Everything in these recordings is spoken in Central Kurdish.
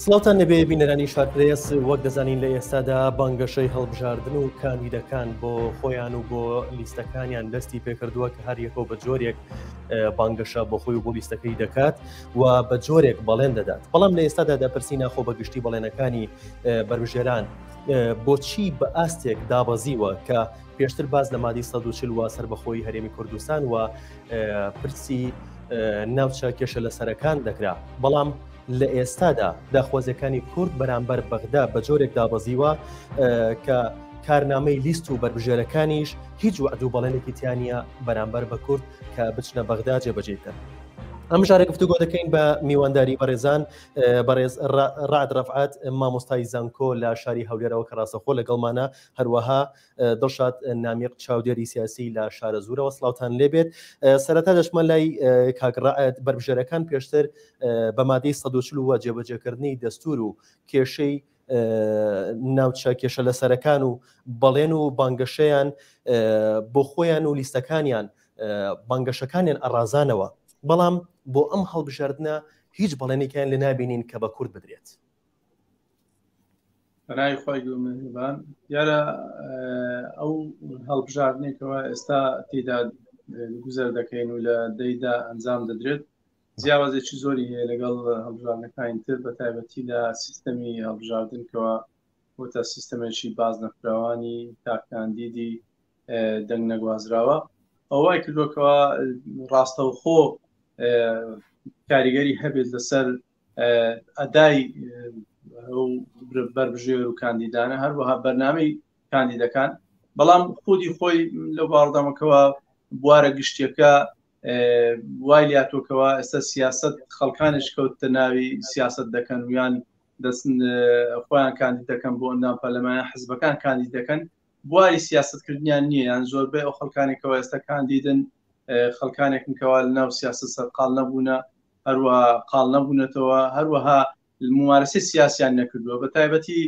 سڵاوتان لەبێ بینەرانی شارپرێس، وەک دەزانین لە ئێستادا بانگەشەی هەڵبژاردن و کاندیدەکان بۆ خۆیان و بۆ لیستەکانیان دەستی پێکردووە کە هەر یەکەو بە جۆرێک بانگەشە بۆ خۆی و بۆ لیستەکەی دەکات و بە جۆرێک بەڵێن دەدات. بەڵام لە ئێستادا دەپرسی ناخۆ بە گشتی بەڵێنەکانی بەربژێران بۆچی بە ئاستێک دابەزیوە کە پێشتر باس لە مادی 140 و سەربەخۆی هەرێمی کوردستان و پرسی ناوچە کێشە لەسەرەکان دەکرا، بەڵام لە ئێستادا داخوازیەکانی کورد بەرامبەر بەغدا بە جۆرێک دابەزیوە کە کارنامەی لیست و بەربژێرەکانیش هیچ وعد و بەڵێنێکی تیانە بەرامبەر بە کورد کە بچنە بەغدا جێبەجێ بکەن. ئەم ژارە گفتوگۆ دەکەین بە میوانداری بەڕێزان بەڕێز ڕعد ڕەفعەت مامۆستای زانکۆ لە شاری هەولێرەوە کە ڕاستەخۆ لەگەڵمانە، هەروەها دڵشاد نامیق چاودێری سیاسی لە شارەزوورەوە. سڵاوتان لێبێت. سەرەتا دەچمە لای کاک ڕەعد. بەربژێرەکان پێشتر بە مادەی 140 و جێبەجێکردنی دەستور و کێشەی ناوچە کێشە لەسەرەکان و بەڵێن و بانگەشەیان بۆ خۆیان و لیستەکانیان بانگەشەکانیان ئەڕازانەوە، بەڵام بۆ ئەم هەڵبژاردنە هیچ بەڵێنێکیان لێ نابینین کە بە کورد بدرێت. بەناوی خوای گەورە میهرەبان. دیارە ئەو هەڵبژاردنێکەوە ئێستا تێدا گوزەر دەکەین و لە دەیدا ئەنجام دەدرێت جیاوازێکی زۆری هەیە لەگەڵ هەڵبژاردنەکانی تر، بە تایبەتی لە سیستەمی هەڵبژاردن کەەوە بۆتە سیستەمێکی باز نەفراوانی تاکاندیدی دەنگ نەگوازراوە. ئەو وای کردوەکەوە ڕاستەوخۆ کاریگەری هەبێت لەسەر ئەدای بەربژێر و کاندیدانە، هەروەها بەرنامەی کاندیدەکان. بەڵام خودی خۆی لەو باڕدەمەکەەوە بوارە گشتیەکە وای لاتۆکەوە ئێستا سیاست خەڵکانش کەوتە ناوی سیاست دەکەن ویان دەستن خۆیان کاندید دەکەن بۆ ئەندام پەرلەمان، حزبەکان کاندید دەکەن، بواری سیاستکردنیان نییە. یان زۆربەی ئەو خەڵکانێکەوە ئێستا کاندیدن خەڵکانێکن کەوا لە ناو سیاست سەرقاڵ نەبوونە، هەروەها قاڵ نەبوونەتەوە، هەروەها ممارەسەی سیاسیان نەکردووە. بە تایبەتی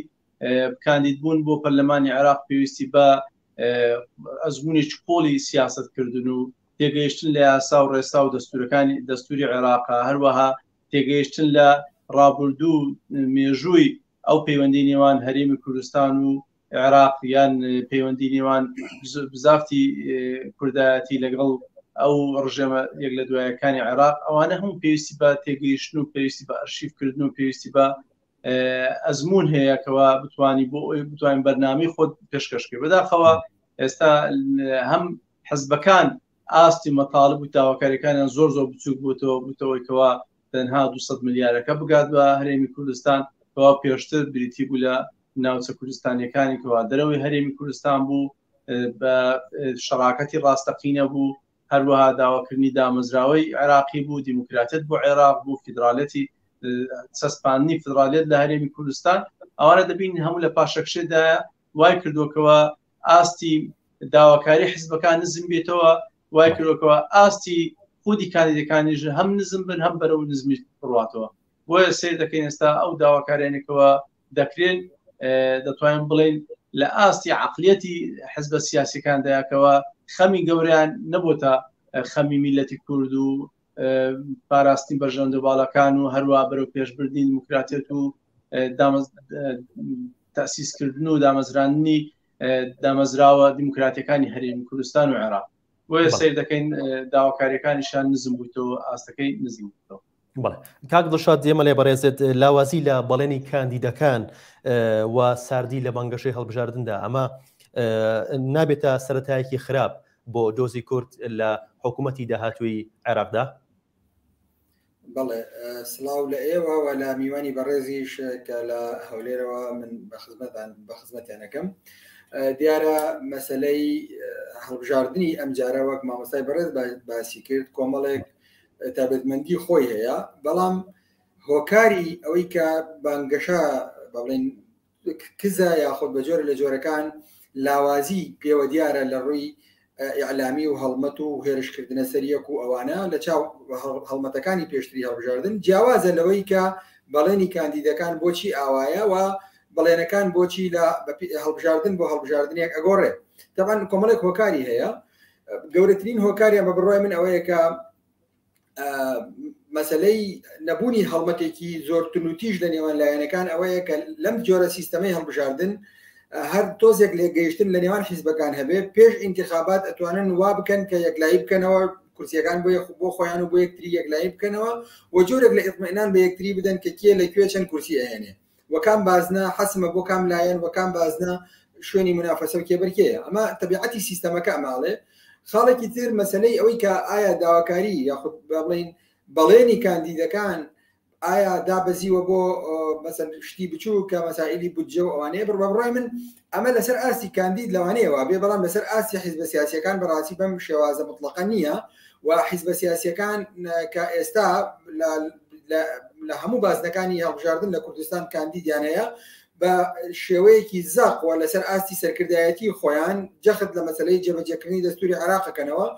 کاندید بوون بۆ پەرلەمانی عێراق پێویستی بە ئەزمونێکی قۆڵی سیاستکردن و تێگەیشتن لە یاسا و ڕێسا و دەستورەکانی دەستوری عێراقا، هەروەها تێگەیشتن لە ڕابردوو مێژووی ئەو پەیوەندی نێوان هەرێمی کوردستان و عێراق یان پەیوەندی نێوان بزافتی کوردایەتی لەگەڵ ئەو ڕژێمە یەک لە دوایەکانی عێراق. ئەوانە هەموو پێویستی بە تێگەیشتن و پێویستی بە ئەرشیفکردن و پێویستی بە ئەزمون هەیە کەوا بتانی بۆ ئەوی بتوانین بەرنامی خۆت پێشکەشکەی. بەداخەوە ئێستا هەم حزبەکان ئاستی مەتاڵب و داواکاریەکانیان زۆر زۆر بچوک بووتەوە، بووتەوەی کەوا تەنها 200 ملیارەکە بگات بە هەرێمی کوردستان، کەوا پێشتر بریتی بوو لە ناوچە کوردستانیەکانی کەوا دەرەوەی هەرێمی کوردستان بوو، بە شەراکەتی ڕاستەقینە بوو، هەروەها داواکردنی دامەزراوەی عێراقی بوو، دیموکراتیەت بۆ عێراق بوو، فیدرالەتی چەسپاندنی فیدرالیەت لە هەرێمی کوردستان. ئەوانە دەبین هەموو لە پاشەکشێدایە، وای کردووەکەوە ئاستی داواکاری حزبەکان نزم بێتەوە، وای کردووەکەوە ئاستی خودی کاندیدەکانیش هەم نزم بن هەم بەرەو نزمی بڕاتەوە. بۆیە سیر دەکەین ئێستا ئەو داواکاریانێکەوە دەکرێن دەتوانین بڵێن لە ئاستی عقلیەتی حزبە سیاسەکاندایکەوە خەمی گەوریان نەبووتە خەمی میلەتی کورد و پاراستنی بەرژەوەندە باڵەکان و هەروە بەرەو پێشبردنی دیموکراتیەت و تاسیسکردن و دامەزراندنی دامەزراوە دیموکراتەکانی هەرێمی کوردستان و عێراق. بۆیە سیر دەکەین داواکاریەکانیشان نزم بوویتەوە، ئاستەکەی نزم بوویتەوە. بەڵێ کاک دڵشاد، دێمە لێ بەڕێزت. لاوازی لە بەڵێنی کاندیدەکان و ساردی لە بانگەشەی هەڵبژاردندا، ئەمە نابێتە سەتایەکی خراپ بۆ دۆزی کورد لە حکوومەتی داهاتووی عێراقدا؟ بەڵێ، سڵاو لە ئێوە و لە میوانی بەڕێزیش کە لە هەولێرەوە من بە خزمەتان بە خزمەتیانەکەم. دیارە مەسلەی هەڵبژاردننی ئەمجارە وەک مامۆستای بەڕێز باسی کرد کۆمەڵێک تابەتمەندی خۆی هەیە، بەڵام هۆکاری ئەوەی کە بانگەشە بەڵێن کزە یاخود بە جۆرە لە جۆرەکان لاوازی پێوە دیارە لە ڕووی ئیعلامی و هەڵمەت و هێرشکردنە سەریەک و ئەوانە لە چاو هەڵمەتەکانی پێشتری هەڵبژاردن جیاوازە لەوەی کە بەڵێنی کاندیدەکان بۆچی ئاوایە و بەڵێنەکان بۆچی لە هەڵبژاردن بۆ هەڵبژاردنێک ئەگۆڕێ. تەبعەن کۆمەڵێک هۆکاری هەیە. گەورەترین هۆکاریان بە بڕای من ئەوەیە کە مەسەلەی نەبوونی هەڵمەتێکی زۆر تونوتیژ لە نێوان لایەنەکان ئەوەیە کە لەم جۆرە سیستەمەی هەڵبژاردن هەر تۆزێک لێکگەیشتن لە نێوان حیزبەکان هەبێ پێش ئینتخابات ئەتوانن وا بکەن کە یەکلایی بکەنەوە کورسیەکان بۆ بۆ خۆیان و بۆ یەکتری یەکلایی بکەنەوە و جۆرێک لە ئیطمئنان بە یەکتری بدەن کە کێ لە کوێ چەند کورسی ئەهێنێ و کام بازنە حەسمە بۆ کام لایەن و کام بازنە شوێنی منافەسە و کێبەرکێیە ئەمە تەبیعەتی سیستەمەکە ئەماڵێ خاڵێکی تر مەسلەی ئەوەی کە ئایا داواکاری یاخود بڵین بەڵێنی کاندیدەکان ئایا دابەزیوە بۆ مەسەن شتی بچوو کە مەسائلی بودجە و ئەوانەیە بڕ بەڕای من ئەمە لەسەر ئاستی کاندید لەوانەیە وابێ بەڵام لەسەر ئاستی حیزبە سیاسیەکان بەڕاستی بەم شێوازە مطلقە نییە و حیزبە سیاسیەکان کە ئێستا لە هەموو بازنەکانی هەڵبژاردن لە کوردستان کاندیدیان هەیە بە شێوەیەکی زەق و لەسەر ئاستی سەرکردایەتی خۆیان جەخت لە مەسلەی جێبەجێکردنی دەستوری عێراقەکەنەوە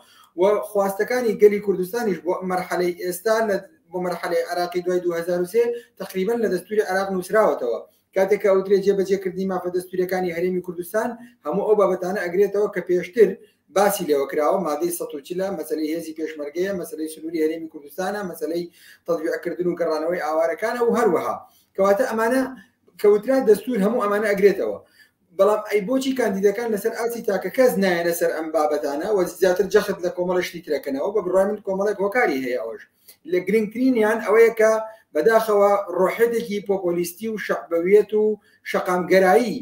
و خواستەکانی گەلی کوردستانیش بۆ مەرحەلەی ئێستا لە بۆ مەرحەلەی عێراقی دوای 2003 تقریبا لە دەستوری عێراق نووسراوەتەوە کاتێک کە ئەوترێ جێبەجێکردنی مافە دەستوریەکانی هەرێمی کوردستان هەموو ئەو بابەتانە ئەگرێتەوە کە پێشتر باسی لێوە کراوە مادەی 140 مەسلەی هێزی پێشمەرگەیە مەسلەی سنووری هەرێمی کوردستانە مەسلەی تەطبیقکردن و گەڕانەوەی ئاوارەکانە و هەروەها کەواتە ئەمانە کەوترا دەستور هەموو ئەمانە ئەگرێتەوە بەڵام ئەی بۆچی کاندیدەکان لەسەر ئاستی تاکە کەس نایەنە سەر ئەم بابەتانە و زیاتر جەخت لە کۆمەڵە شتی ترەکەنەوە بە بڕای من کۆمەڵێک هۆکاری هەیە ئەوەش لە گرنگترینیان ئەوەیە کە بەداخەوە ڕۆحێتێکی پۆپۆلیستی و شەعبەویەت و شەقامگەرایی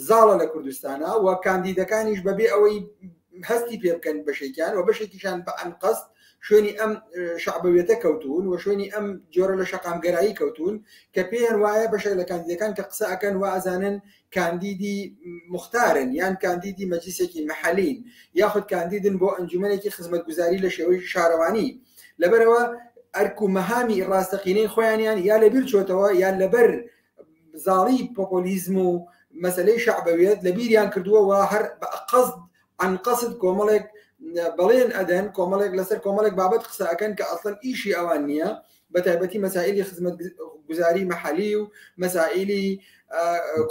زاڵە لە کوردستانە و کاندیدەکانیش بەبێ ئەوەی هەستی پێ بکەن بەشێکیان و بەشێکیشان بە ئەنقەست شوێنی ئەم شەعبەویەتە کەوتوون و شوێنی ئەم جۆرە لە شەقامگەرایی کەوتوون کە پێیان وایە بەشێک لە کاندیدەکان کە قسە ئەکەن وا ئەزانن کاندیدی موختارن یان کاندیدی مەجلیسێکی مەحەلین یاخود کاندیدن بۆ ئەنجومەنێکی خزمەتگوزاری لە شێوەی شارەوانی لەبەرەوە ئەرک و مەهامی ڕاستەقینەی خۆیانیان یا لەبیر چۆتەوە یان لەبەر زاڵی پۆپۆلیزم و مەسلەی شەعبەویەت لەبیریان کردووە و هەر بە قەسد عن قەسد کۆمەڵێک بەڵێن ئەدەن کۆمەڵێک لەسەر کۆمەڵێک بابەت قسە ئەکەن کە ئەسڵەن ئیشی ئەوان نییە بە تایبەتی مەسائلی خزمەت گوزاری مەحەلی و مەسائلی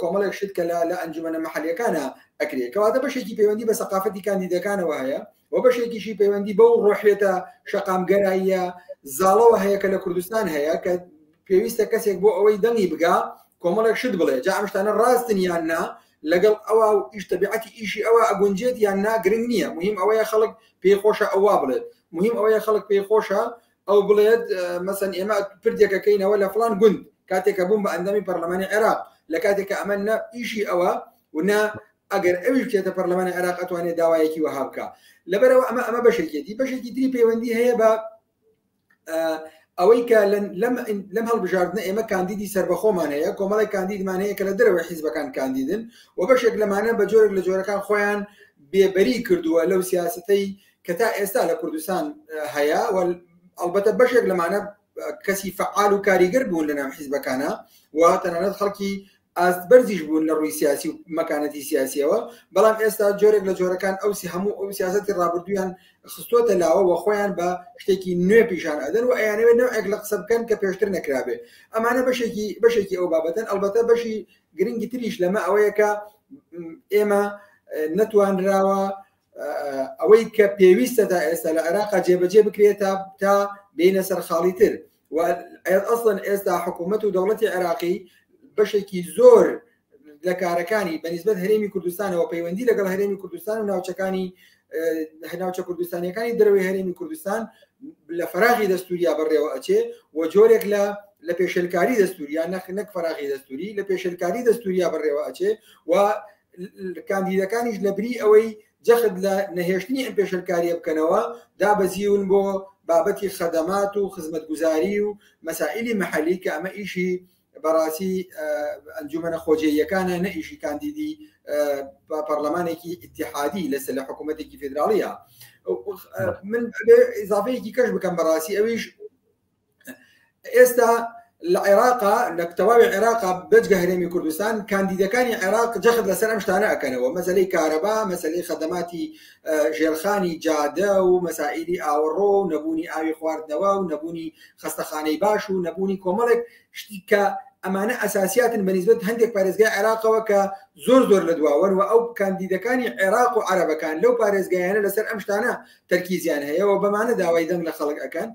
کۆمەڵێک شت کە لە ئەنجومەنە مەحەلیەکانە ئەکرێ کەواتە بەشێکی پەیوەندی بە سەقافەتی کاندیدەکانەوە هەیە و بەشێکیشی پەیوەندی بەو ڕۆحێتە شەقامگەراییە زاڵەوە هەیە کە لە کوردستان هەیە کە پێویستە کەسێک بۆ ئەوەی دەنگی بگا کۆمەڵێک شت بڵێ جا ئەم شتانە ڕاستن یان نا لەگەڵ ئەوە و ئیش تەبیعەتی ئیشی ئەوە ئەگونجێت یان نا گرنگ نییە مهم ئەوەیە خەڵک پێی خۆشە ئەووا بڵێت مهم ئەوەیە خەڵک پێی خۆشە ئەو بڵێت مەسەن ئێمە پردێکەکەینەوە لە فلان گوند کاتێک کە بووم بە ئەندامی پەرلەمانی عێراق لە کاتێک کە ئەمە نە ئیشی ئەوە و نە ئەگەر ئەویش بچێتە پەرلەمانی عێراق ئەتوانێت داوایەکی وەها بکە لەبەرەوە ئەمە ئەمە بەشێکێتی بەشێکی تری پەیوەندی هەیە بە ئەوەی کە لەم هەڵبژاردنە ئێمە کاندیدی سربەخۆمان هەیە کۆمەڵی کاندیدمان هەیە کە لە دەرەوەی حیزبەکان کاندیدن و بەشێک لەمانە بە جۆرێک لە جۆرەکان خۆیان بێبەری کردووە لەو سیاستەی کە تا ئێستا لە کوردستان هەیە و ئەلبەتە بەشێک لەمانە کەسی فعال و کاریگەر بوون لە ناو حیزبەکانە و تەنانەت خەڵکی ئاست بەرزیش بوون لە ڕووی سیاسی و مەکانەتی سیاسیەوە بەڵام ئێستا جۆرێک لە جۆرەکان ئەو هەموو ئەو سیاسەتی ڕابردوویان خستۆتە لاوە و خۆیان بە شتێکی نوێ پیشان ئەدەن و ئەیانەوێت نەوعێک لە قسە بکەن کە پێشتر نەکرابێ ئەمانە بەشێکی بەشێکی ئەو بابەتەن ئەلبەتە بەشی گرنگی تریش لەمە ئەوەیە کە ئێمە نەتوانراوە ئەوەی کە پێویستە تا ئێستا لە عێراقا جێبەجێ بکرێت تا تا بینە سەر خاڵی تر و ئەسڵەن ئێستا حکوومەت و دەوڵەتی عێراقی بەشێکی زۆر لە کارەکانی بەنیسبەت هەرێمی کوردستانەوە پەیوەندی لەگەڵ هەرێمی کوردستان و ناوچەکانی ناوچە کوردستانیەکانی دەرەوەی هەرێمی کوردستان لە فراغی دەستوریا بەڕێوە ئەچێ و جۆرێک لە لە پێشلکاری دەستوریا نەک نەک فراغی دەستوری لە پێشلکاری دەستوریا بەڕێوە ئەچێ و کاندیدەکانیش لە بری ئەوەی جەخت لە نەهێشتنی ئەم پێشلکاریە بکەنەوە دابەزیون بۆ بابەتی خەدەمات و خزمەتگوزاری و مەسائلی محەلی کە ئەمە ئیشی بەڕاستی ئەنجومەنە خۆجێیەکانە نە ئیشی کاندیدی پەرلەمانێکی ئیتیحادی لەسەر لە حکوومەتێکی فیدراڵیە من ئیزافەیەکی کەش بکەم بەڕاستی ئەویش ئێستا لە عێراقا لە تەواوی عێراقا بەجگە هەرێمی کوردستان کاندیدەکانی عێراق جەخت لەسەر ئەم شتانە ئەکەنەوە مەسلەی کارەبا مەسلەی خەدەماتی ژێرخانی جادە و مەسائلی ئاوەڕۆ و نەبوونی ئاوی خواردنەوە و نەبوونی خەستەخانەی باش و نەبوونی کۆمەڵێک شتی کە ئەمانە ئەساسیاتن بەنیسبەت هەندێک پارێزگای عێراقەوە کە زۆر زۆر لە دواوەن و ئەو کاندیدەکانی عێراق و عەرەبەکان لەو پارێزگایانە لەسەر ئەم شتانە تەرکیزیان هەیە و بەمانە داوای دەنگ لە خەڵک ئەکەن.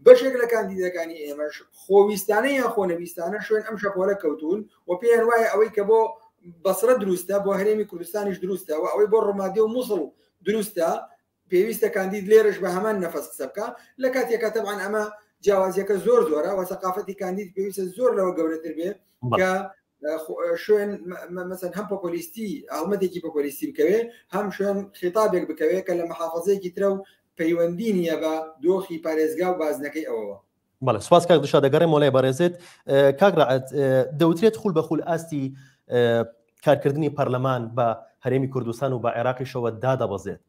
بەشێک لە کاندیدەکانی ئێمەش خۆویستانە یان خۆنەویستانە شوێن ئەم شەپۆلە کەوتوون و پێیان وایە ئەوەی کە بۆ بەسرە دروستە بۆ هەرێمی کوردستانیش دروستە و ئەوەی بۆ ڕمادی و موسڵ دروستە پێویستە کاندید لێرەش بە هەمان نەفەس قسە بکا لە کاتێکا تەبعەن ئەمە جیاوازیەکە زۆر زۆرە و سەقافەتی کاندید پێویستە زۆر لەوە گەورەتر بێ کە شوێن مەسەن هەم پۆپۆلیستی هەڵمەتێکی پۆپۆلیستی بکەوێ هەم شوێن خیتابێک بکەوێ کە لە محافظەیەکی ترە و پەیوەندی نییە بە دۆخی پارێزگا و بازنەکەی ئەوەوە. بەڵێ سپاس کاک دڵشاد دەگەڕێمەوە لای بەڕێزت کاک ڕەعد دەوترێت خول بە خول ئاستی کارکردنی پەرلەمان بە هەرێمی کوردستان و بە عێراقیشەوە دادەبەزێت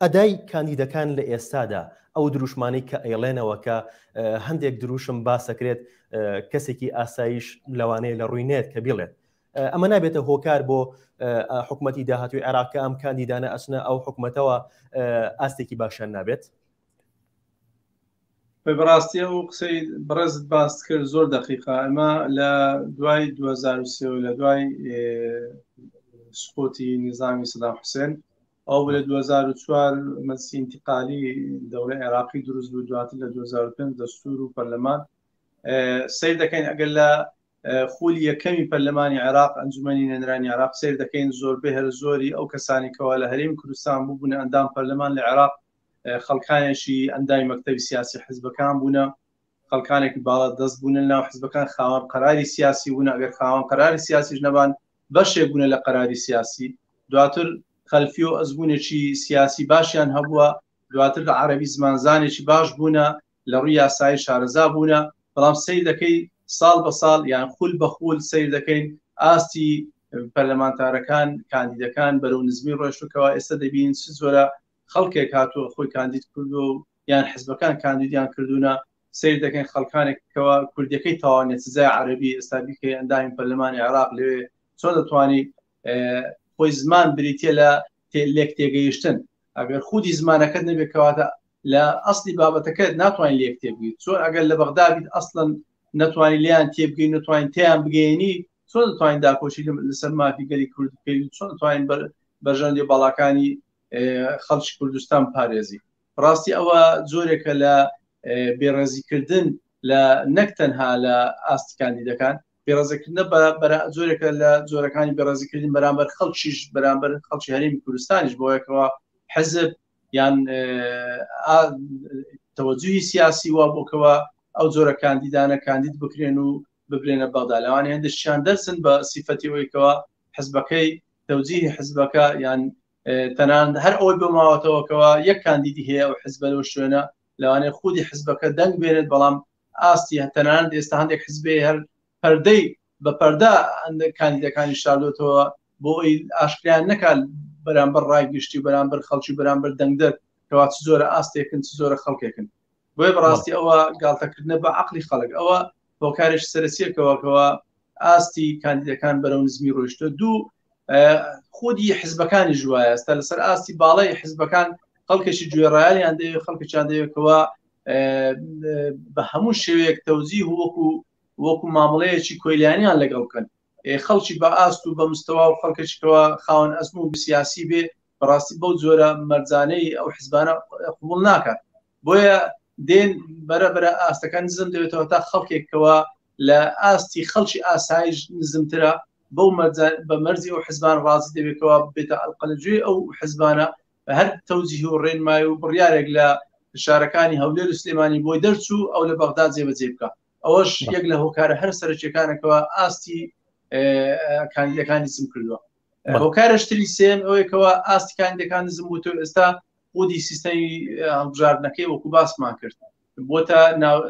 ئەدای کاندیدەکان لە ئێستادا ئەو دروشمانەی کە ئەیڵێنەوە کە هەندێک دروشم باسەکرێت کەسێکی ئاسایش لەوانەیە لە ڕووی نێت کە بیڵێت ئەمە نابێتە هۆکار بۆ حکوومەتی داهاتوی عێراق کە ئەم کاندیدانە ئەچنە ئەو حکوومەتەوە ئاستێکی باشیان نابێت؟ بەڕاستی ئەو قسەی بەڕێزت باست کرد زۆر دەقیقا ئەمە لە دوای 2023 لە دوای سقوتی نظامی سەدام حوسێن ئەو لە 2004 مەجلسی ئینتقالی دەوڵەی عێراقی دروست بوو دواتر لە 2005 دەستور و پەرلەمان سیر دەکەین ئەگەر لە خولی یەکەمی پەرلەمانی عێراق ئەنجومەنی نوێنەرانی عێراق سیر دەکەین زۆربەی هەرە زۆری ئەو کەسانی کەوا لە هەرێمی کوردستان بووبوونە ئەندام پەرلەمان لە عێراق خەڵکانێکی ئەندامی مەکتەبی سیاسی حزبەکان بوونە خەڵکانێکی باڵا دەست بوونە ناو حزبەکان خاوەن قەراری سیاسی بوون ئەگەر خاوەن قەراری سیاسیش نەبان بەشێک بوونە لە قەراری سیاسی دواتر خەلفی و ئەزمونێکی سیاسی باشیان هەبووە دواتر لە عەربی زمانزانێکی باش بوونە لە ڕووی یاسایی شارەزا بوونە بەڵام سیر دەکەی ساڵ بە ساڵ یان خول بە خول سیر دەکەین ئاستی پەرلەمانتارەکان کاندیدەکان بەرەو نزمی ڕۆشتکەوە ئێستا دەبین چ زۆرە خەڵکێک هاتووە خۆی کاندید کردووە و یان حزبەکان کاندیدیان کردوونە سیر دەکەین خەڵکانێک کەوا کوردیەکەی تەواو سزای عەربی ئێستا بیکەی ئەندامی پەرلەمانی عێراق لەوێ چۆن دەتوانی خۆی زمان بریتە لە لێک تێگەیشتن ئەگەر خودی زمانەکەت نەبێت کەواتە لە ئەسلی بابەتەکەت ناتوانین لێک تێبگەیت چۆن ئەگەر لە بەغدا بیت ئەسڵەن نەتوانی لیان تێبگەی نتوانین تیان بگەێنی چۆن دەتوانین داکۆشی لەسەر مافی گەلی کورد بکەین چۆن دەتوانین بەرژەوەندی باڵاکانی خەڵکی کوردستان پارێزی ڕاستی ئەوە جۆرێکە لە بێڕێزیکردن لە نەک تەنها لە ئاستی کاندیدەکان بێڕێزیکردنە بە جۆرێکە لە جۆرەکانی بێڕێزیکردن بەرامبەر خەڵکیش بەرامبەر خەڵکی هەرێمی کوردستانیش بۆیەکەوە حزب یان تەوەجوهی سیاسی وا بۆکەوە ئەو جۆرە کاندیدانە کاندید بکرێن و ببرێنە بەغدا لەوانەیە هەندێکیان دەرچن بە سیفەتی ئەوەی حزبەکەی تەوجیهی حزبەکە یان تەنان هەر ئەوەی بۆ ماوەتەوە کەوا یەک کاندیدی هەیە ئەو حزبە لەو شوێنە لەوانەیە خودی حزبەکە دەنگ بێنێت بەڵام ئاستی تەنانەت ئێستا هەندێک حزبێ هەر پەردەی بە پەردە کاندیدەکانی شاردۆتەوە بۆ ئەوی ئاشکریان نەکات بەرامبەر ڕای گشتی و بەرامبەر خەڵکی بەرامبەر دەنگدەر کەوا چ جۆرە ئاستێکن چ جۆرە خەڵکێکن بۆیە بەڕاستی ئەوە گاڵتەکردنە بە عقلی خەڵک ئەوە هۆکارێک سەرەکیەکەوە کەەوە ئاستی کاندیدەکان بەرەو نزمی ڕۆیشتە دوو خودی حزبەکانی ژوایە ئێستا لەسەر ئاستی باڵای حزبەکان خەڵکێکی گوێڕایەلیان دەوێت خەڵکێکیان دەوێتەوە بە هەموو شێوەیەک تەوزی وەکو وەکو مامەڵەیەکی کۆیلانیان لەگەڵ بکەن خەڵکی بە ئاست و بە مستەوا و خەڵکێکەوە خاوەن ئەزموون سیاسی بێ بەڕاستی بەو جۆرە مەرجانەی ئەو حزبانە قبول ناکات بۆیە دێن بەرە بەرە ئاستەکان نزم دەبێتەوە تا خەڵکێکەوە لە ئاستی خەڵکی ئاسایش نزمترە بەو بە مەرزی ئەو حزبان ڕازی دەبێتەوە بێتە ئەلقەلجوی ئەو حزبانە هەر تەوجیه و ڕێنمای و بڕیارێک لە شارەکانی هەولێر و سلێمانی بۆی دەرچوو ئەو لە بەغدا جێبەجێ بکە ئەوەش یەک لە هۆکارە هەر سەرەکیەکانەکەەوە ئاستی کاندیدەکانی نزم کردووە هۆکارشتری سێم ئەوەیەکەوە ئاستی کاندیدەکان نزم بوو تۆ ئێستا خودی سیستەمی هەڵبژاردنەکەی وەکو باسمان کرد بۆتە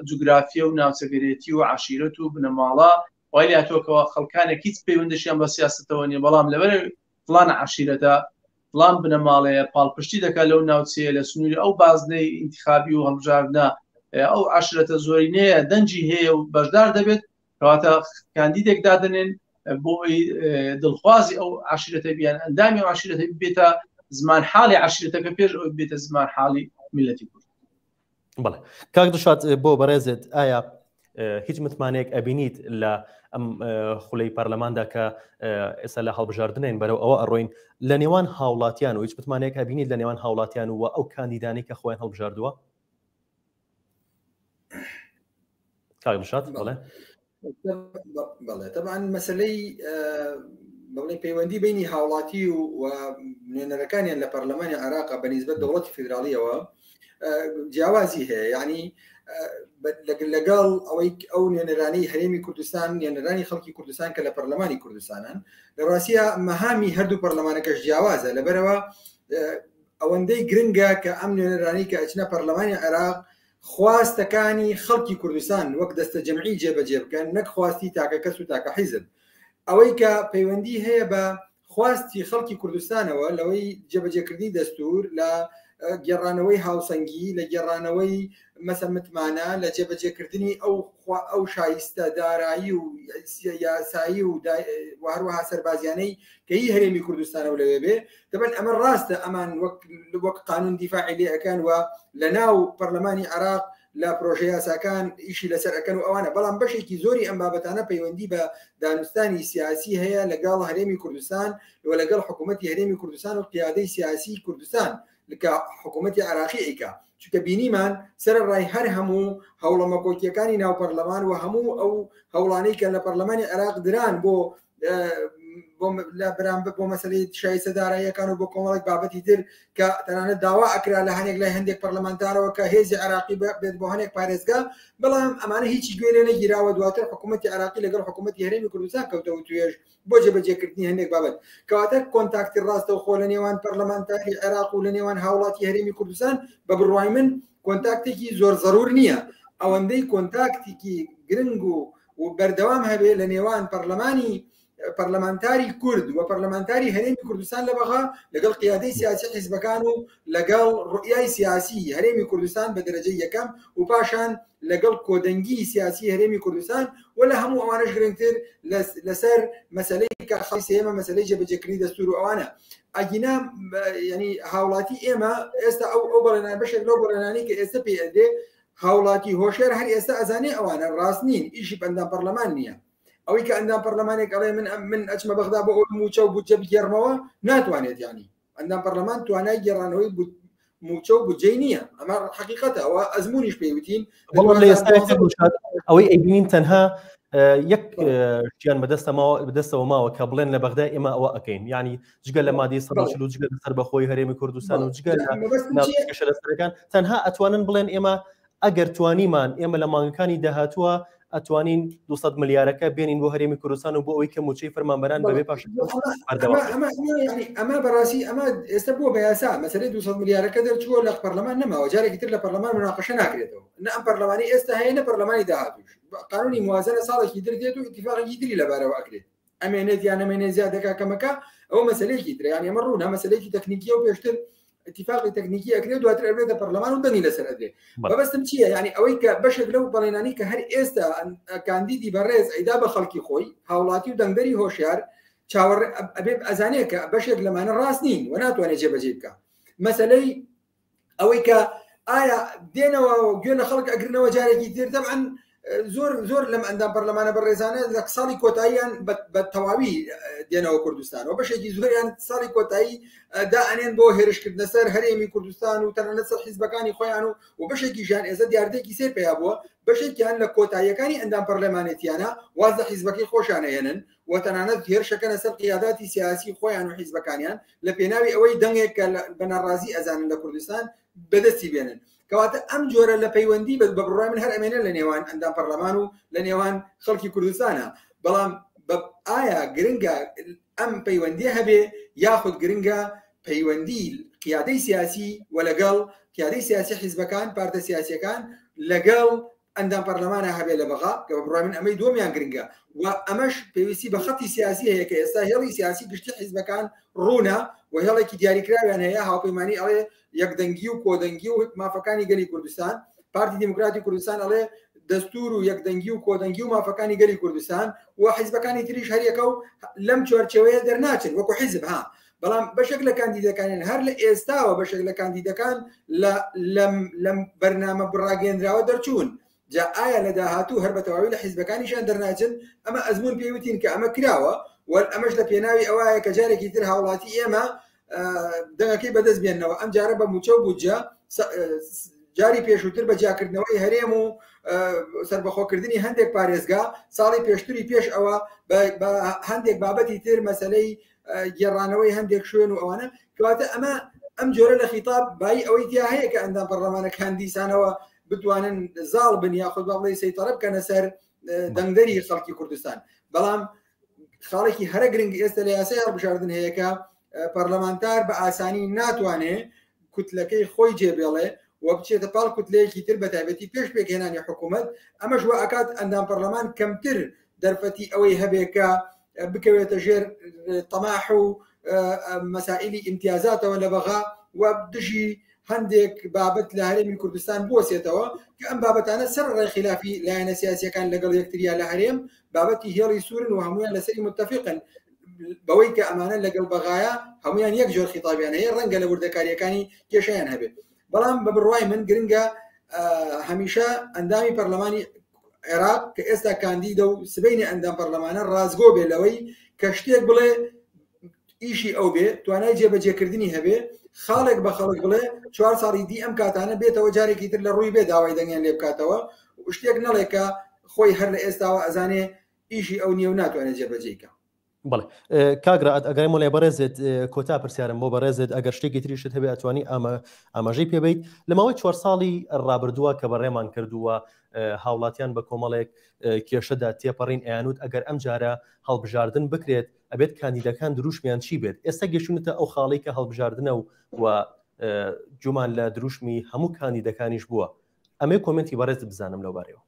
جوگرافیە و ناوچەگەرێتی و عشیرەت و بنەماڵە وای لاتۆکەوە خەڵکانێک هیچ پەیوەندشیان بە سیاستەوە نیە بەڵام لەبەر فلان عشیرەتە فلان بنەماڵەیە پاڵپشتی دەکات لەو ناوچەیە لە سنووری ئەو بازنەی ئینتخابی و هەڵبژاردنە ئەو عشرەتە زۆرینەیە دەنگی هەیە و بەشدار دەبێت کەواتە کاندیدێک دادەنێن بۆ ئەوی دڵخوازی ئەو عشرەتە بیان ئەندامی ئەو عشرەتە بێتە زمان حاڵی عشرەتەکە پێش ئەوەی بێتە زمان حاڵی میلەتی کورد. بەڵێ کاک دڵشاد بۆ بەڕێزت ئایا هیچ متمانەیەک ئەبینیت لە ئەم خولەی پەرلەماندا کە ئێستا لە هەڵبژاردنین بەرەو ئەوە ئەڕۆین لە نێوان هاوڵاتیان و هیچ متمانەیەک ئەبینیت لە نێوان هاوڵاتیان و ئەو کاندیدانەی کە خۆیان هەڵبژاردووە؟ کاک دڵشاد بەڵێ. بەڵێ تەبعەن مەسەلەی بڵێ پەیوەندی بینی هاوڵاتی و نوێنەرەکانیان لە پەرلەمانی عێراق بە نیسبەت دەوڵەتی فیدراڵیەوە جیاوازی هەیە یعنی لەگەڵ ئەوەی ئەو نوێنەرانی هەرێمی کوردستان نوێنەرانی خەڵکی کوردستان کە لە پەرلەمانی کوردستانن لە ڕاستە مەهامی هەردوو پەرلەمانەکەش جیاوازە لەبەرەوە ئەوەندەی گرنگە کە ئەم نوێنەرانی کە ئەچنە پەرلەمانی عێراق خواستەکانی خەڵکی کوردستان وەک دەستەجەمعی جێبەجێ بکەن نەک خواستی تاکە کەس و تاکە حیزب. ئەوەی کە پەیوەندی هەیە بە خواستی خەڵکی کوردستانەوە لەوەی جێبەجێکردنی دەستور لە گێڕانەوەی هاوسەنگی لە گێڕانەوەی مەسە متمانە لە جێبەجێکردنی ئەو ئەو شایستە دارایی و یاسایی و هەروەها سەربازیانەی کە هی هەرێمی کوردستانە و لەوێ بێ دەبن ئەمە ڕاستە ئەمان وەک وەک قانون دیفاعی لێ ئەکەن و لە ناو پەرلەمانی عێراق لە پرۆژە یاساکان ئیشی لەسەر ئەکەن و ئەوانە بەڵام بەشێکی زۆری ئەم بابەتانە پەیوەندی بە دانوستانی سیاسی هەیە لەگەڵ هەرێمی کوردستان و لەگەڵ حکوومەتی هەرێمی کوردستان و قیادەی سیاسی کوردستان کە حکوومەتی عێراقی ئەیکا چونکە بینیمان سەرەڕای هەر هەموو هەوڵە مەکۆکیەکانی ناو پەرلەمان و هەموو ئەو هەوڵانەی کە لە پەرلەمانی عێراق دران بۆ لە بەرامبەر بۆ مەسلەی شایستە داراییەکان و بۆ کۆمەڵێک بابەتی تر کە تەنانەت داوا ئەکرا لە هەنێک لای هەندێک پەرلەمانتارەوە کە هێزی عێراقی بێت بۆ هەنێک پارێزگا بەڵام ئەمانە هیچی گوێ لێ نەگیراوە دواتر حکوومەتی عێراقی لەگەڵ حکوومەتی هەرێمی کوردستان کەوتەوە توێژ بۆ جێبەجێکردنی هەندێک بابەت کەواتە کۆنتاکتی ڕاستەوخۆ لە نێوان پەرلەمانتاری عێراق و لە نێوان هاوڵاتی هەرێمی کوردستان بە بڕوای من کۆنتاکتێکی زۆر زەرور نییە ئەوەندەی کۆنتاکتێکی گرنگ و و بەردەوام هەبێ لە نێوان پەرلەمانی پەرلەمانتاری کورد و پەرلەمانتاری هەرێمی کوردستان لە بەغا لەگەڵ قیادەی سیاسی حیزبەکان و لەگەڵ ڕوئیای سیاسی هەرێمی کوردستان بە دەرەجەی یەکەم و پاشان لەگەڵ کۆدەنگی سیاسی هەرێمی کوردستان و لە هەموو ئەوانەش گرنگتر لەسەر مەسەلەی کە خاڵی سێیەمە مەسەلەی جێبەجێکردنی دەستور و ئەوانە ئەگینا ینی هاوڵاتی ئێمە ئێستا ئەو ئەو بەڵێنان بەشێک لەو بەڵێنانی کە ئێستا پێ ئەدرێ هاوڵاتی هۆشیار هەر ئێستا ئەزانێ ئەوانە ڕاست نین ئیشی ئەندام پەرلەمان نییە ئەوەی کە ئەندام پەرلەمانێک ئەڵێ من من ئەچمە بەغدا بۆ ئەوەی مووچە و بودجە بگێڕمەوە ناتوانێت یانی ئەندام پەرلەمان توانای گێڕانەوەی مووچە و بودجەی نییە ئەمە حقیقەتە ئەوە ئەزمونیش پێیوتین بەڵام لە ئێستا ئەوەی ئەیبینین تەنها یەک شتیان بەدەستەماوە بەدەستەوە ماوە کە بڵێن لە بەغدا ئێمە ئەوە ئەەکەین ینی جگە لە مادەی 140 جگە لە سەربەخۆی هەرێمی کوردستان و جگە لە لەسەرەکان تەنها ئەتوانن بڵێن ئێمە ئەگەر توانیمان ئێمە لە مانگەکانی داهاتووە ئەتوانین 200 ملیارەکە بێنین بۆ هەرێمی کوردستان و بۆ ئەوەی کە موچەی فەرمانبەران بەبێ پاش ئەمە بەڕاستی ئەمە ئێستا بووە بە یاسا مەسەلەی 200 ملیارەکە دەرچووە لە پەرلەمان نەماوە جارێکی تر لە پەرلەمان مناقەشە ناکرێتەوە نە ئەم پەرلەمانی ئێستا هەیە نە پەرلەمانی داهاتوش قانونی موازنە ساڵێکی تر دێت و ئیتیفاقێکی تری لەبارەوە ئەکرێت ئەمێنێت یان نەمێنێت زیاد دەکا کەمەکە ئەوە مەسلەیەکی ترە یان ئێمە ڕوونە مەسلەیەکی تەکنیکیە و پێشتر اتفاقی تەکنیکی ئەکرێت دواتر ئەبێتە پەرلەمان و دەنگی لەسەر ئەدرێ مەبەستم چییە یعنی ئەوەی کە بەشێک لەو بەڵێنانی کە هەر ئێستا کاندیدی بەڕێز ئەیدا بە خەڵکی خۆی هاوڵاتی و دەنگدەری هۆشیار چاوەڕێ ئەبێ ئەزانێ کە بەشێک لەمانە ڕاست نین و ناتوانێت جێبەجێ بکە مەسلەی ئەوەی کە ئایا دێنەوە گوێ لە خەڵک ئەگرنەوە جارێکی تر دەبعەن زۆر زۆر لەم ئەندام پەرلەمانە بەڕێزانە لە ساڵی کۆتاییان بە تەواوی دێنەوە کوردستان و بەشێکی زۆریان ساڵی کۆتایی دائەنێن بۆ هێرشکردنە سەر هەرێمی کوردستان و تەنانەت سەر حیزبەکانی خۆیان و و بەشێکیشیان ئێستا دیاردەیەکی سێ پیا بووە بەشێکیان لە کۆتاییەکانی ئەندام پەرلەمانێتیانە واز لە حیزبەکەی خۆشیان ئەهێنن و تەنانەت هێرشەکەنە سەر قیاداتی سیاسی خۆیان و حیزبەکانیان لە پێناوی ئەوەی دەنگێک کە بە ناڕازی ئەزانن لە کوردستان بەدەستی بێنن کەواتە ئەم جۆرە لە پەیوەندی بە بڕوای من هەر ئەمێنە لە نێوان ئەندام پەرلەمان و لە نێوان خەڵکی کوردستانە بەڵام ئایا گرنگە ئەم پەیوەندی هەبێ یاخود گرنگە پەیوەندی قیادەی سیاسی و لەگەڵ قیادەی سیاسی حیزبەکان پارتە سیاسیەکان لەگەڵ ئەندام پەرلەمانە هەبێ لە بەغا کە بە بڕوای من ئەمەی دووەمیان گرنگە و ئەمەش پێویستی بە خەتی سیاسی هەیە کە ئێستا هێڵی سیاسی گشتی حیزبەکان ڕوونە و هێڵێکی دیاریکراویان هەیە هاوپەیمانی ئەڵێ یەکدەنگی و کۆدەنگی و مافەکانی گەلی کوردستان پارتی دیموکراتی کوردستان ئەڵێ دەستور و یەکدەنگی و کۆدەنگی و مافەکانی گەلی کوردستان و حیزبەکانی تریش هەریەکە و لەم چوارچێوەیە دەرناچن وەکو حیزب ها بەڵام بەشێک لە کاندیدەکانیان هەر لە ئێستاوە بەشێک لە کاندیدەکان لەم بەرنامە بڕاگەندراوە دەرچوون جا ئایا لە داهاتوو هەر بە تەواوی لە حیزبەکانیشان دەرناچن ئەمە ئەزمون پێوتین کە ئەمە کراوە وەل ئەمەش لە پێناوی ئەوایە کە جارێکی تر هاوڵاتی ئێمە دەنگەکەی بەدەست بێنەوە ئەم جارە بە موچە و بودجە جاری پێشووتر بە جیاکردنەوەی هەرێم و سربەخۆکردنی هەندێک پارێزگا ساڵی پێشتری پێش ئەوە بە هەندێک بابەتی تر مەسلەی گێڕانەوەی هەندێک شوێن و ئەوانە کەواتە ئەمە ئەم جۆرە لە خیتاب بایی ئەوەی تیا هەیە کە ئەندام پەرلەمانەکان دیسانەوە بتوانن زاڵ بن یاخود با بڵێ سەیتەڕە بکەنە سەر دەنگدەری خەڵکی کوردستان بەڵام خاڵێکی هەرە گرنگ ئێستا لە یاسای هەڵبژاردن هەیە کە پەرلەمانتار بە ئاسانی ناتوانێ کوتلەکەی خۆی جێبێڵێ و بچێتە پاڵ کوتلەیەکی تر بە تایبەتی پێش پێکهێنانی حکوومەت ئەمەش وا ئەکات ئەندام پەرلەمان کەمتر دەرفەتی ئەوەی هەبێ کە بکەوێتە ژێر تەماح و مەسائلی ئیمتیازاتەوە لە بەغا و دژی هەندێک بابەت لە هەرێمی کوردستان بوەسێتەوە کە ئەم بابەتانە سەر ڕێ خلافی لایەنە سیاسیەکان لەگەڵ یەکتریا لە هەرێم بابەتی هێڵی سوورن و هەمویان لەسەری متتەفقن بەوەی کە ئەمانە لەگەڵ بەغایە هەمویان یەک جۆر خیتابیان هەیە ڕەنگە لە وردەکاریەکانی کێشیان هەبێت بەڵام بە بڕوای من گرنگە هەمیشە ئەندامی پەرلەمانی عێراق کە ئێستا کاندیدە و سبینی ئەندام پەرلەمانە ڕازگۆ بێ لەوەی کە شتێک بڵێ ئیشی ئەو بێ توانای جێبەجێکردنی هەبێ خاڵێک بە خەڵک بڵێ چوار ساڵی دی ئەم کاتانە بێتەوە جارێکی تر لە ڕووی بێ داوای دەنگیان لێ بکاتەوە شتێک نەڵێ کە خۆی هەر لە ئێستاوە ئەزانێ ئیشی ئەو نییە و ناتوانێت جێبەجێی کە. بەڵێ کاک ڕەعد ئەگەر مۆلای بەڕێزت کۆتا پرسیارم بۆ بەڕێزت ئەگەر شتێکی تریشت هەبێ ئەتوانی ئامە ئاماژەی پێبیت لە ماوەی چوار ساڵی ڕابردووە کە بەڕێمان کردووە هاوڵاتیان بە کۆمەڵێک کێشەدا تێپەڕین ئەیانوت ئەگەر ئەم جارە هەڵبژاردن بکرێت ئەبێت کاندیدەکان دروشمیان چی بێت ئێستا گەشتونەتە ئەو خاڵی کە هەڵبژاردنە و و جومان لە دروشمی هەموو کاندیدەکانیش بووە ئەمێ کۆمنتی بەڕێزت بزانم لەو بارەیەوە.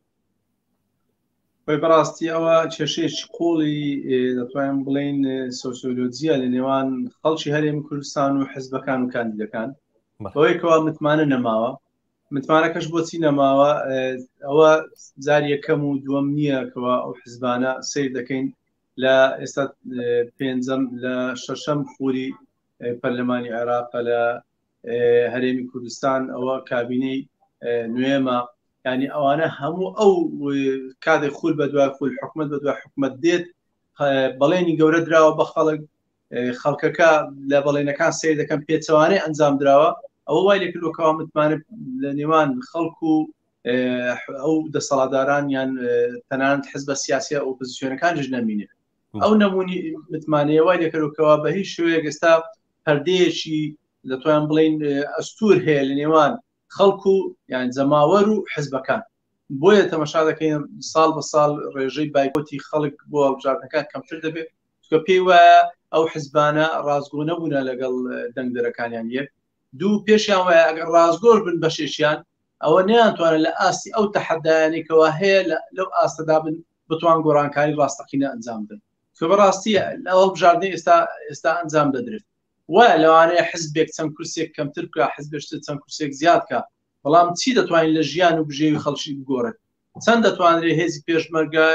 خۆی بەڕاستی ئەوە کێشەیەکی قوڵی دەتوانین بڵین سۆسیۆلۆجیە لە نێوان خەڵکی هەرێمی کوردستان و حزبەکان و کاندیدەکان بەوەی کەوا متمانە نەماوە متمانەکەش بۆچی نەماوە ئەوە جار یەکەم و دووەم نییە کەوا ئەو حزبانە سیر دەکەین لە ئێستا پێنجەم لە شەشەم خوری پەرلەمانی عێراق لە هەرێمی کوردستان ئەوە کابینەی نوێمە ینی ئەوانە هەموو ئەو کاتێک خول بە دوای خول حکومت بە دوای حکومت دێت بەڵێنی گەورە دراوە بە خەڵک خەڵکەکە لە بەڵێنەکان سیر دەکەن پێچەوانەی ئەنجام دراوە ئەوە وای لێکردوەکەەوە متمانە لە نێوان خەڵک و ئەو دەسەڵاتداران یان تەنانەت حزبە سیاسیە ئۆپۆزیسیۆنەکانیش نەمینێت ئەو نەمونی متمانەیە وای لێکردوەکەەوە بە هیچ شوێک ئێستا پردەیەکی دەتوان بڵین ئەستور هەیە لە نێوان خەڵک و یان جەماوەر و حزبەکان بۆیە تەمەشا دەکەین ساڵ بە ساڵ ڕێژەی بایکۆتی خەڵک بۆ هەڵبژاردنەکان کەمتر دەبێت چونکە پێی وایە ئەو حزبانە ڕاستگۆ نەبوونە لەگەڵ دەنگدەرەکانیان یەک دوو پێشیان وایە ئەگەر ڕاستگۆش بن بەشێکیان ئەوە نیانتوانن لە ئاستی ئەو تەحەدایانەی کەوا هەیە لەو ئاستەدا بن بتوان گۆڕانکاری ڕاستەقینە ئەنجام بدەن کە بەڕاستی لە هەڵبژاردنی ئێستا ئێستا ئەنجام دەدرێت وایە لەوانەیە حزبێک چەند کورسێک کەمتر بکە حزبێشتر چەند کورسێک زیاد کە بەڵام چی دەتوانین لە ژیان و بژێوی خەڵکی بگۆڕێت چەند دەتوانرێت هێزی پێشمەرگە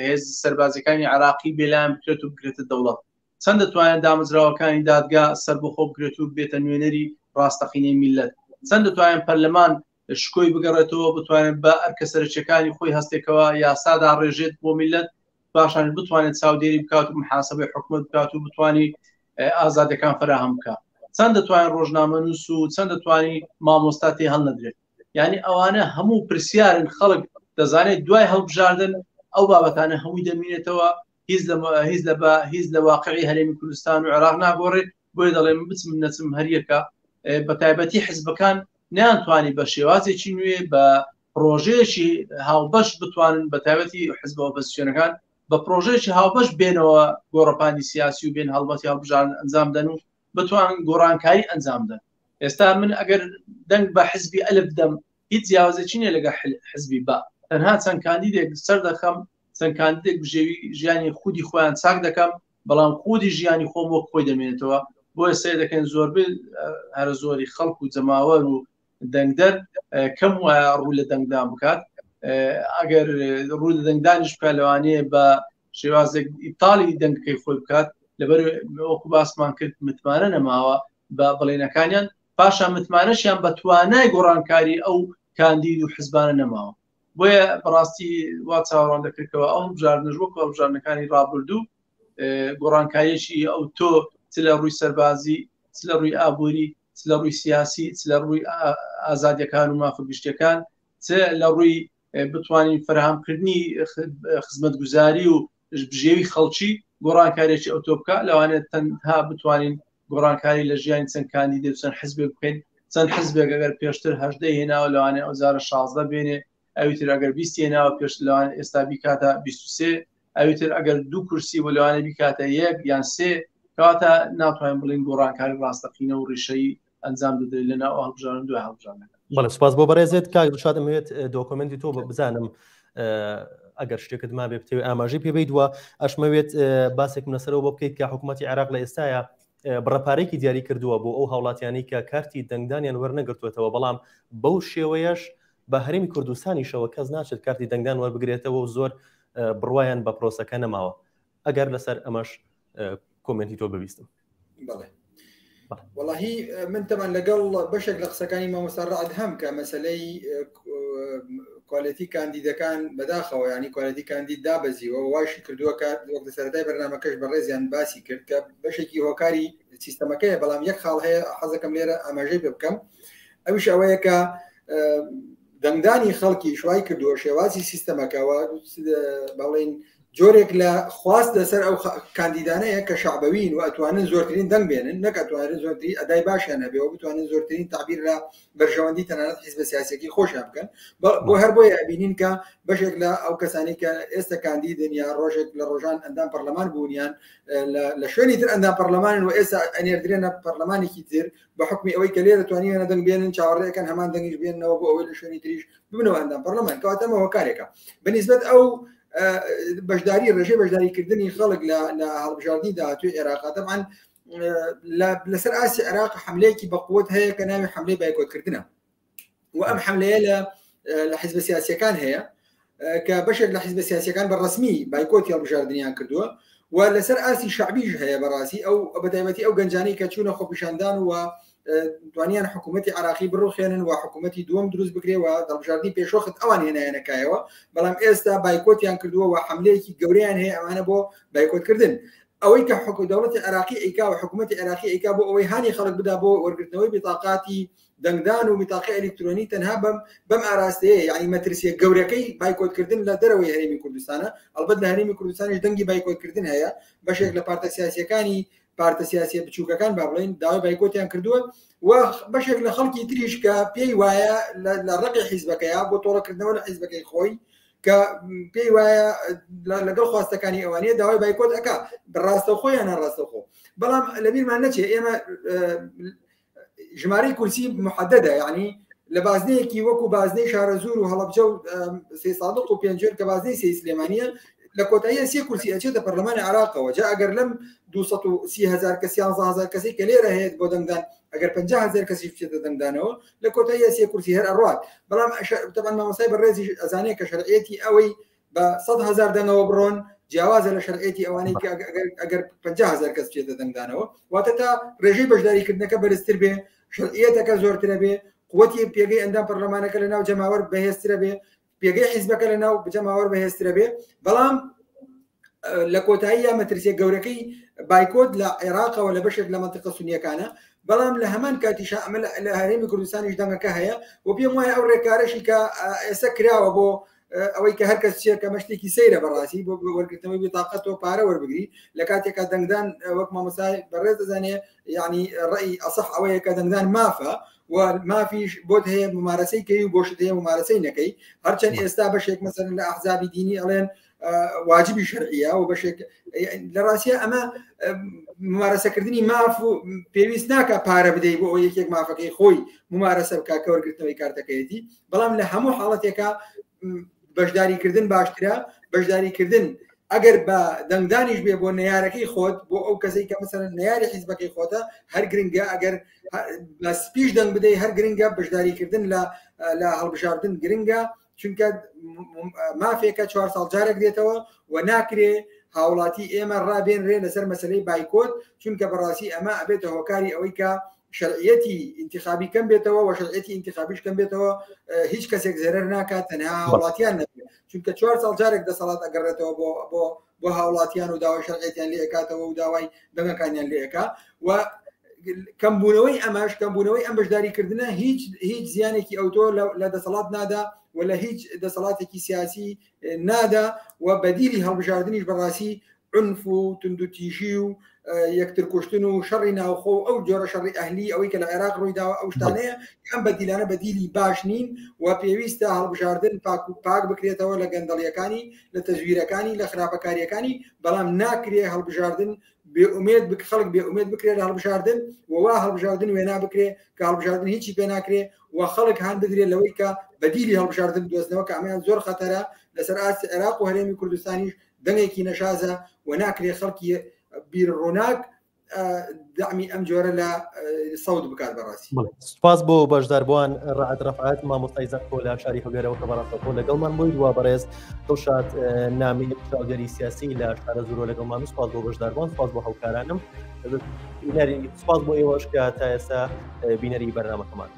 هێز سەربازەکانی عراقی بێلایەن بکرێت و بکرێتە دەوڵەت چەند دەتوانێت دامەزراوەکانی دادگا سەربەخۆ بکرێت و بێتە نوێنەری ڕاستەقینەی میلەت چەند دەتوانێت پەرلەمان شکۆی بگەڕێتەوە بتوانێت بە ئەرکە سەرەکیەکانی خۆی هەستێکەوە یاسادا ڕێژێت بۆ میلەت پاشان بتوانێت چاودێری بکات و محاسبەی حکومت بکات و بتوانانی ئازادەکان فراهەم بکات چەند دەتوانین ڕۆژنامەنووس و چەند دەتوانی مامۆستا تێ هەڵنەدرێت یعنی ئەوانە هەموو پرسیارن خەڵک دەزانێت دوای هەڵبژاردن ئەو بابەتانە هەمووی دەمینێتەوە هیچ لە هیچ لە بە هیچ لە واقعی هەرێمی کوردستان و عێراق ناگۆڕێت بۆیە دەڵێم بچم نەچم هەریەکە بە تایبەتی حزبەکان نیانتوانی بە شێوازێکی نوێ بە پرۆژەیەکی هاوبەش بتوانن بە تایبەتی حزبە ئۆپۆزیسیۆنەکان بە پرۆژەیەکی هاوبەش بێنەوە گۆڕەپانی سیاسی و بێن هەڵبەتی هەڵبژاردن ئەنجام دەن و بتوانن گۆڕانکاری ئەنجام دەن ئێستا من ئەگەر دەنگ بە حزبی ئەلف بدەم هیچ جیاوازێکی نییە لەگە حزبی با تەنها چەند کاندیدێک سەر دەخەم چەند کاندیدێک بژێوی ژیانی خودی خۆیان چاک دەکەم بەڵام خودی ژیانی خۆم وەک خۆی دەمێنێتەوە بۆیە سەیر دەکەین زۆربەی هەرە زۆری خەڵک و جەماوەر و دەنگدەر کەم وایە ڕوو لە دەنگدان بکات ئەگەر ڕوو لە دەنگدانیش بکات لەوانەیە بە شێوازێک ئیبتاڵی دەنگەکەی خۆی بکات لەبەر وەکو باسمان کرد متمانە نەماوە بە بەڵێنەکانیان پاشان متمانەشیان بە توانای گۆڕانکاری ئەو کاندید و حزبانە نەماوە بۆیە بەڕاستی وا چاوەڕوان دەکردەوە ئەو هەڵبژاردنەش وەکو هەڵبژاردنەکانی ڕابردوو گۆڕانکاریەکی ئەو تۆ چ لە ڕووی سەربازی چ لە ڕووی ئابووری چ لە ڕووی سیاسی چ لە ڕووی ئازادیەکان و مافە گشتیەکان چ چ لە ڕووی بتوانین فەراهەمکردنی خزمەتگوزاری و بژێوی خەڵکی گۆڕانکاریی ئەوتۆ بکە لەوانێت تەنها بتوانین گۆڕانکاری لە ژیانی چەند کاندیدێ چەند حزبێک بکەین چەند حزبێک ئەگەر پێشتر هەژدەی هێناوە لەوانێ ئەو جارە 16 بێنێ ئەوی تر ئەگەر 20 هێناوە پێش لەوان ئێستا بیکاتە 23 ئەوی تر ئەگەر دوو کورسی بۆ لەوانێ بیکاتە یەک یان سێ کەواتە ناتوانین بڵین گۆڕانکاری ڕاستەقینە و ڕیشەیی ئەنجام دەدرێت لە ناو هەڵبژاردن دوای هەڵبژاردنەکە. بەڵێ سوپاس بۆ بەڕێزت کاک دڵشاد ئەمەوێت دۆکۆمێنتی تۆ بزانم ئەگەر شتێکت مابێ بتەوێت ئاماژەی پێ بیت وە ئەشمەوێت باسێکم لەسەرەوە بۆ بکەیت کە حکوومەتی عێراق لە ئێستاە بڕە پارێکی دیاری کردووە بۆ ئەو هاوڵاتیانی کە کارتی دەنگدانیان وەرنەگرتوێتەوە بەڵام بەو شێوەیەش بە هەرێمی کوردستانیشەوە کەس ناچێت کارتی دەنگدان وەربگرێتەوە و زۆر بڕوایان بە پرۆسەکە نەماوە ئەگەر لەسەر ئەمەش کۆمنتی تۆ ببیستم. بەڵێ وەڵاهی من تەمان لەگەڵ بەشێک لە قسەکانی مامۆستا ڕعد هەم کە مەسلەی کوالێتی کاندیدەکان بەداخەوە ینی کوالێتی کاندید دابەزیوە واشی کردووە کە وەک لە سەرەتای بەرنامەکەش بەڕێزیان باسی کرد کە بەشێکی هۆکاری سیستەمەکەیە بەڵام یەک خاڵ هەیە حەزەکەم لێرە ئاماژەی پێ بکەم ئەویش ئەوەیە کە دەنگدانی خەڵکی شوای کردووە شێوازی سیستەمەکەەوە بەڵین جۆرێک لە خواست لەسەر ئەو کاندیدانەیە کە شەعبەوین و ئەتوانن زۆرترین دەنگ بێنن نەک ئەتوانن زۆرترین ئەدای باشیان هەبێ و بتوانن زۆرترین تعبیر لە بەرژەوەندی تەنانەت حیزبە سیاسیەکەی خۆشیان بکەن بۆ هەر بۆیە ئەبینین کە بەشێک لە ئەو کەسانی کە ئێستا کاندیدن یا ڕۆژێک لە ڕۆژان ئەندام پەرلەمان بوونیان لە شوێنی تر ئەندام پەرلەمانن و ئێستا ئەنێردرێنە پەرلەمانێکی تر بە حکمی ئەوەی کە لێرە توانیانە دەنگ بێنن چاوەڕێەکەن هەمان دەنگیش بێنەوە بۆ ئەوەی لە شوێنی تریش ببنەوە ئەندام پەرلەمان کەواتە ئەمە هۆکارێکە بەنیسبەت ئەو بەشداری ڕێژەی بەشداریکردنی خەڵک لە هەڵبژاردنی داهاتوی عێراق تەبعەن لەسەر ئاستی عێراق حملەیەکی بەقوت هەیە کە ناوی حملەی بایکۆتکردنە و ئەم حملەیە لە لە حیزبە سیاسیەکان هەیە کە بەشێک لە حیزبە سیاسیەکان بە ڕسمی بایکۆتی هەڵبژاردنیان کردووە و لەسەر ئاستی شعبیش هەیە بەڕاستی ئەو بەتایبەتی ئەو گەنجانی کە چوونە خۆپیشاندان و توانیان حکوومەتی عراقی بڕوخێنن و حکوومەتی دووەم دروست بکرێ و دەڵبژاردنی پێشوەخت ئەوان هێنایەنەکایەوە بەڵام ئێستا بایکۆتیان کردووە و حملەیەکی گەورەیان هەیە ئەمانە بۆ بایکۆتکردن ئەوەی کە حکو دەوڵەتی عراقی ئەیکا و حکوومەتی عراقی ئەیکا بۆ ئەوەی هانی خەڵک بدا بۆ وەرگرتنەوەی بیتاقاتی دەنگدان و بیتاقی ئەلیکترۆنی تەنها بەم بەم ئاراستەیە یعنی مەترسیە گەورەکەی بایکۆتکردن لە دەرەوەی هەرێمی کوردستانە ئەلبەت لە هەرێمی کوردستانیش دەنگی بایکۆتکردن هەیە بەشێک لە پارتە سیاسیەکانی پارتە سیاسیە بچووکەکان با بڵێین داوای بایکۆتیان کردووە و بەشێک لە خەڵکی تریش کە پێی وایە لە ڕقی حیزبەکەیە بۆ تۆڵەکردنەوە لە حیزبەکەی خۆی کە پێی وایە لەگەڵ خواستەکانی ئەوانەیە داوای بایکۆت ئەک ڕاستەخۆ یان ناڕاستەخۆ بەڵام لەبیرمان نەچێ ئێمە ژمارەی کورسی محددە یعنی لە بازنەیەکی وەکو بازنەی شارەزوور و هەڵەبجە و سێ سادق و پێنجوێن کە بازنەی سێ سلێمانیە لە کۆتایی سێ کورسی ئەچێتە پەرلەمانی عراقەوە جا ئەگەر لەم 230 هزار کەس 11 هزار کەسی کە لێرە هەیە بۆ دەنگدان ئەگەر 50 هزار کەسی بچێتە دەنگدانەوە لە کۆتایی سێ کورسی هەر ئەڕوات بەڵام تەبعەن مامۆستای بەڕێزی ئەزانێ کە شەرعیەتی ئەوەی بە 100 هزار دەنگەوە بڕۆن جیاوازە لە شەرعیەتی ئەوانەی کە ئەگەر 50 هزار کەس بچێتە دەنگدانەوە واتە تا ڕێژەی بەشداریکردنەکە بەرزتر بێ شەرعیەتەکە زۆرترە بێ قوتی پێگەی ئەندام پەرلەمانەکە لە ناو جەماوەر بەهێزترە بێ پێگەی حیزبەکە لە ناو جەماوەر بەهێزترە بێ بەڵام لە کۆتایی یا مەترسیە گەورەکەی بایکۆت لە عێراقەوە لە بەشێک لە منطقە سونیەکانە بەڵام لە هەمان کاتیشا ئەمە لە هەرێمی کوردستانیش دەنگەکە هەیە و پێم وایە ئەو ڕێکارەشی کە ئێستا کراوە بۆ ئەوەی کە هەر کەس چیە کە مەشتێکی سەیرە بەڕاستی بۆ وەرگرتنەوەی بتاقەتەوە پارە وەربگری لە کاتێکا دەنگدان وەک مامۆستای بەڕێز دەزانێ یعنی ڕئی ئەسەح ئەوەیە کە دەنگدان مافە و مافیش بۆت هەیە ممارەسەی کەی و بۆشت هەیە ممارەسەی نەکەی هەرچەند ئێستا بەشێک مەسەن لە ئەحزابی دینی ئەڵێن واجبی شەرعیە و بەشێک لە ڕاستە ئەمە ممارەسەکردنی ماف و پێویست ناکە پارە بدەیت بۆ ئەو یەکێک مافەکەی خۆی ممارەسە بکە کە وەرگرتنەوەی کارتەکەیەتی بەڵام لە هەموو حاڵەتێکا بەشداریکردن باشترە بەشداریکردن ئەگەر بە دەنگدانیش بێ بۆ نەیارەکەی خۆت بۆ ئەو کەسەی کە مەسەلەن نەیاری حیزبەکەی خۆتە هەر گرنگە ئەگەر بە سپیش دەنگ بدەی هەر گرنگە بەشداریکردن لە لە هەڵبژاردن گرنگە چونکە مافێکە چوار ساڵ جارێک دێتەوە و ناکرێ هاوڵاتی ئێمە ڕابێنرێ لەسەر مەسلەی بایکۆت چونکە بەڕاستی ئەمە ئەبێتە هۆکاری ئەوەی کە شەرعیەتی ئینتخابی کەم بێتەوە و شەرعیەتی ئینتخابیش کەم بێتەوە هیچ کەسێک زەرەر ناکات تەنها هاوڵاتیان نەبێت چونکە چوار ساڵ جارێک دەسەڵات ئەگەڕێتەوە بۆ بۆ بۆ هاوڵاتیان و داوای شەرعیەتیان لێ ئەکاتەوە و داوای دەنگەکانیان لێ ئەکا و کەمبوونەوەی ئەمەش کەمبوونەوەی ئەم بەشداریکردنە هیچ هیچ زیانێکی ئەوتۆ لە دەسەڵات نادا و لە هیچ دەسەڵاتێکی سیاسی نادا و بەدیلی هەڵبژاردنیش بەڕاستی عنف و توندوتیژی و یەکتر کوشتن و شەڕی ناوخۆ و ئەو جۆرە شەڕی ئەهلی ئەوەی کە لە عێراق ڕوویداوە ئەو شتانەیە ئەم بەدیلانە بەدیلی باش نین و پێویستە هەڵبژاردن پاک و پاک بکرێتەوە لە گەندەڵیەکانی لە تەزویرەکانی لە خراپەکاریەکانی بەڵام ناکرێ هەڵبژاردن بێ ئومێد بک خەڵک بێ ئومێد بکرێت لە هەڵبژاردن و وا هەڵبژاردن وێنا بکرێ کە هەڵبژاردن هیچی پێ ناکرێ و خەڵک هان بدرێت لەوەی کە بەدیلی هەڵبژاردن دۆزنەوە کە ئەمەیان زۆر خەتەرە لەسەر ئاستی عێراق و هەرێمی کوردستانیش دەنگێکی نەشازە و ناکرێ خەڵکی بیر ڕووناک دەعمی ئەم جۆرە لە سەوت بکات بەڕاستی. سوپاس بۆ بەشداربووان ڕەعد ڕەفعەت مامۆستای زانکۆ لە شاری هەولێرەوە کە بەڕاستەوخۆ لەگەڵمان بوویت و بەڕێز دڵشاد نامی چاودێری سیاسی لە شارە زورۆ لەگەڵمان سوپاس بۆ بەشداربووان سوپاس بۆ هاوکارانم بینەری سوپاس بۆ ئێوەش کە تا ئێستا بینەری بەرنامەکەمان.